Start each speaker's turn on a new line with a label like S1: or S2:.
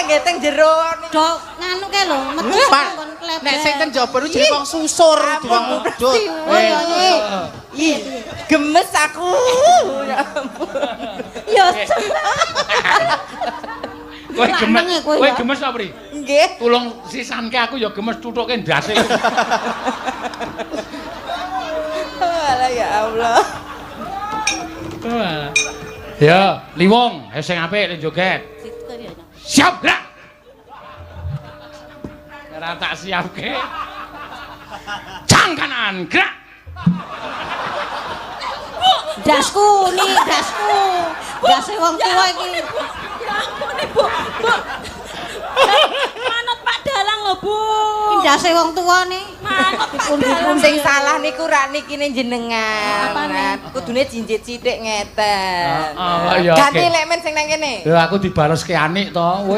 S1: nggih teng jero.
S2: Dok nganu ke lho, metu
S3: Pak,
S2: nggon kleber.
S3: Nek sing ten jaba niku jenenge wong susur, dudu wong udut.
S2: Oh iya iya.
S1: Ih, gemes aku. Ya ampun.
S2: Ya
S4: Kowe gemes,
S2: Lanang kowe
S4: kowe
S2: ya.
S4: gemes apa, Pri?
S1: Nggih.
S4: Tulung sisanke aku ya gemes tutuke ndase.
S1: Alah ya Allah.
S4: Wah. Ya, Liwong, ayo sing apik le joget. Siap, gerak. Ora tak siapke. Cang kanan, gerak.
S2: Dasku nih, dasku. Dase wong tua iki.
S5: Ya ampun Ibu. Bu. Manut Pak Dalang lho, Bu.
S2: Ndase wong tua nih.
S5: Manut Pak Dalang.
S1: Sing salah niku rak nikine jenengan.
S5: Apane?
S1: Kudune jinjit sithik ngeten.
S4: Heeh, ya,
S1: Ganti
S4: oke.
S1: lek men sing nang kene.
S4: Ya aku dibales ke Anik to. Kowe